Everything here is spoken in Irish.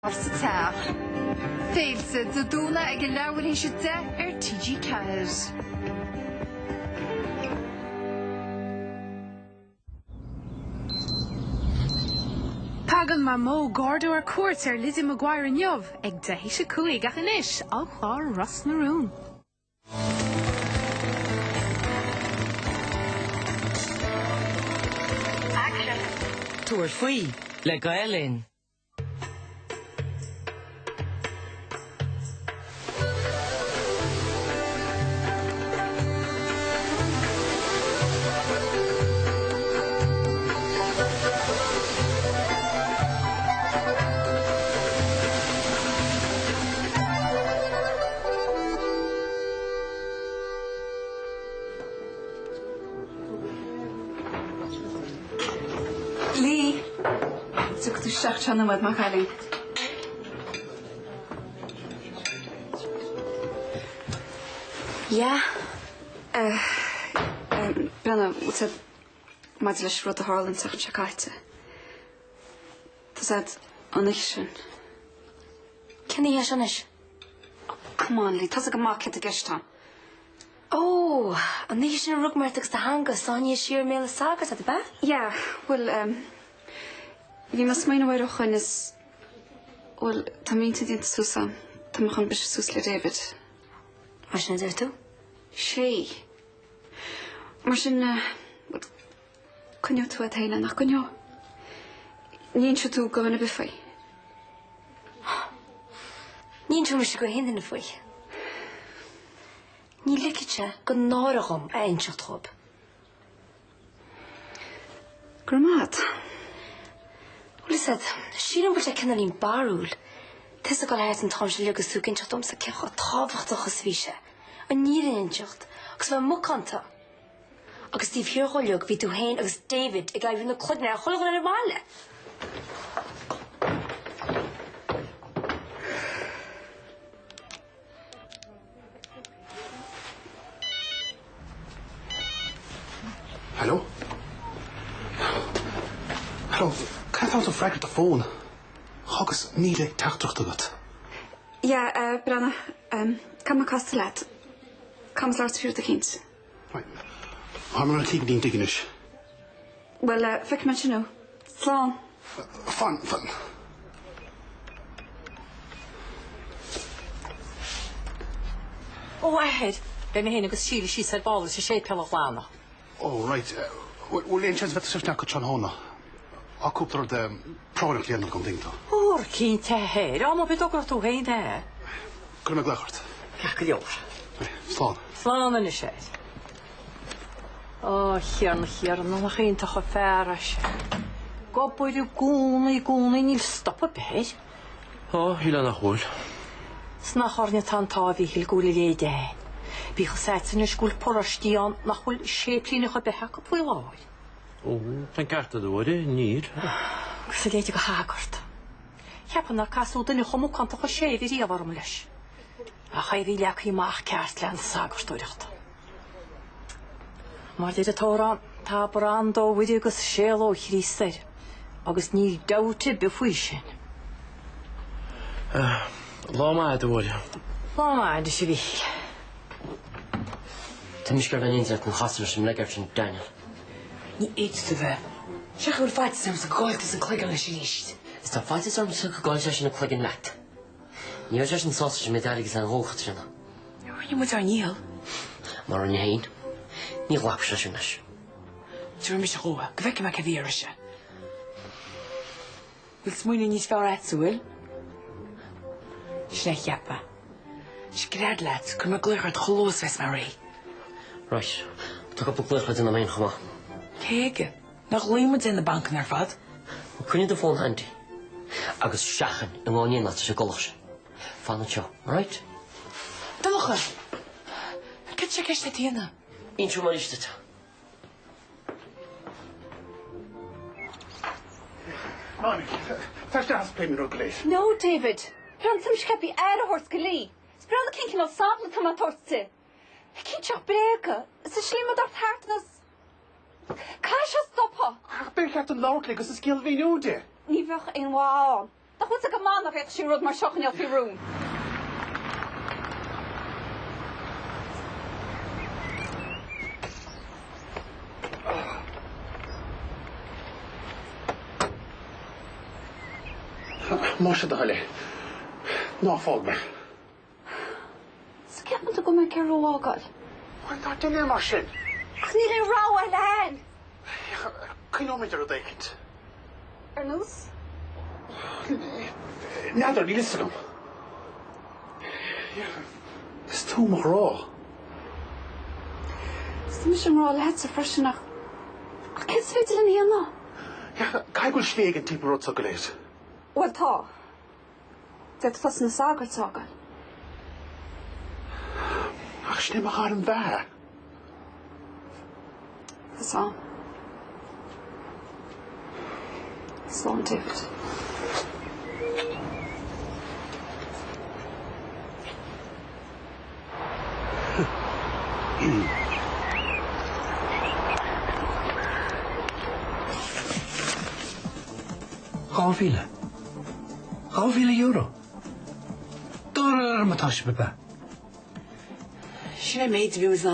Sa teach. Féilte Dé Domhnaigh ag a leathuair théis 10 ar TG4. Tagann Mamó Gordo ar cuairt ar Lizzie McGuire inniu ag 10 théis 5 ach anois, an clár Ros na Rún. Tabhair faoi le Gael Linn. Lee! Tiocfaidh tú isteach anseo nóiméad, mo chailín. Yeah? Eh, Brenna, bhfuil sé maidir leis an rud a tharla an tseachtain seo caite. Tá said an oíche sin. Cén oíche sin anois? Oh, come on, Lee, tá 's agat go maith céard i gceist agam. Ó, an oíche sin a rug mé ort agus do theanga sáinnithe siar i mbéal an tsagairt, ab ea? Yeah, bhuel, em, bhí mé ag smaoineamh air ó shoin is, bhuel, tá m'intinn déanta suas agam, tá mé chun briseadh suas le David. Mar sin a deir tú? Sea. Mar sin, bhuel, coinneoidh tú agat féin é, nach gcoinneoidh? Ní inseoidh tú do dhuine ar bith faoi. Ní inseoidh mise go haon duine faoi. Ní ligfidh sé go náire dhom a inseacht dhóibh. Go raibh maith agat. Bhuel, is ea, sílim go bhfuil sé cineáilín barrúil. Tusa ag dul thart an t-am seo uilig agus tú ag inseacht domsa cé chomh tábhachtach is a bhí sé, an fhírinne a inseacht, agus a bheith macánta. Agus taobh thiar dhó uilig bhí tú féin agus David ag oibriú na cloigne ar chuile dhuine ar an bhaile. Hello? Hello, cad atá tú ag freagairt do fón? Agus 1000 teachtaireacht agat. Yeah, eh, Brenna, em, caithfidh mé castáil leat. Caithfidh mé labhairt faoi rud eicínt. Right. Tá mé ar an taobh den tigh anois. Bhuel, eh, feicfidh mé ansin thú. Slán. Fan, fan. Ó, a Athair, beidh mé féin agus Síle síos ar ball leis an séipéal a ghlanadh. Ó, right. Bhfuil aon seans a bheith tusa isteach go tráthnóna? Tá cúpla rud práinneach le déanamh agam, tuigeann tú. Ór, cinnte, a Athair. Am ar bith a dtogróidh tú féin é. Cuirfidh mé glaoch ort. Ceart go leor. Slán. Slán anois, a Athair. Ó, a Thiarna, a Thiarna, nach iontach an fear é sin. Ag obair i gcónaí, i gcónaí, níl stop ar bith air. Ó, shílfeá nach bhfuil. 'S nach orainne atá an t-ádh, a Mhíchíl, go bhfuil a leithéid againn. Bíodh 'fhios a'dsa anois go bhfuil paróistí ann nach bhfuil séiplíneach ar bith acu faoi láthair. Ó, tá an ceart a'd, a Mháire, níl. Agus a leithéid de shagart. Cheapfainn nár casadh duine chomh macánta chomh séimh riamh orm leis. Ach é a bhí leagtha amach ceart le an sagartóireacht. Mar a deir an t-amhrán, tá branda ó Mhuire agus séala ó Chríost air, agus níl dabht ar bith faoi sin. Lá maith a'd, a Mháire. Lá maith anois, a Mhíchíl. Tá mise ag goil in éindí leat an chasadh leis an mbleagueard sin, Daniel. Ní fhéadfaidh tú bheith. Sé go bhfuil faitíos ormsa go gcaillfidh tusa an cloigeann leis arís. Is tá faitíos ormsa go gcaillfidh seisean an cloigeann leat. Ní raibh seisean sásta leis an méid airgid a dhódh, Caitríona. Rinne muid ár ndícheall. Má rinne féin, ní ghlacfaidh sé sin leis. Tabharfaidh mise dhó é, go bhfeicfidh mé cé bhéarfaidh sé. Bhfuil smaoineamh níos fearr a'dsa, bhfuil? Sin é a cheap mé. Scread leat, cuirfidh mé glaoch ort chomh luath is bheas mé réidh. Right, tá cúpla glaoch le déanamh a'm féin chomh maith. Cé aige? Nár ghlaoigh muid ar na bancanna ar fad? Coinnigh do fón handy agus seachain i ngabháil in éineacht leis an gcoileach sin. Fan anseo, alright? Donncha! Cad tá i gceist agat a dhéanamh? Inseoidh mé arís duit. Mamaí, tar isteach is pléimid an rud go léir. No, David. Tá mé ceaptha aire a thabhairt do Lee. Is breá liom cén cineál sampla atá mé ag tabhairt di. Ag inseacht bréaga. Is an slí mar dár thart nó Caithfidh sé stopadh. Ach ba cheart dom labhairt léi agus an scéal a mhíniú di. Ní bheadh aon mhaith ann. Nach bhfuil 's agat go maith nach bhféadfadh sí rud mar seo a choinneáil faoi rún? Más é do thoil é, ná fág mé. 'S ceapann tú go bhfuil mé ag iarraidh thú a fhágáil? Bhuel, ná déan é mar sin. Ach níl aon rogha eile a'inn. Cuimhneoimid ar rud éicint. Ar nós? N'fheadar, níl fhios agam. Is tú mo ghrá. Is tá mise i ngrá leatsa freisin ach ach céard is féidir linn a dhéanamh? Caithfidh go bhfuil slí éigin timpeall an rud seo go léir. Bhuel tá. D'fhéadfá post na sagairt a fhágáil. Ach sin é mo ghairm bheatha. Tá 's a'm. Slán David. 2,000. €2,000. Dáiríre orm atá sibh, ab ea? Sin é an méid a bhí muid in ann.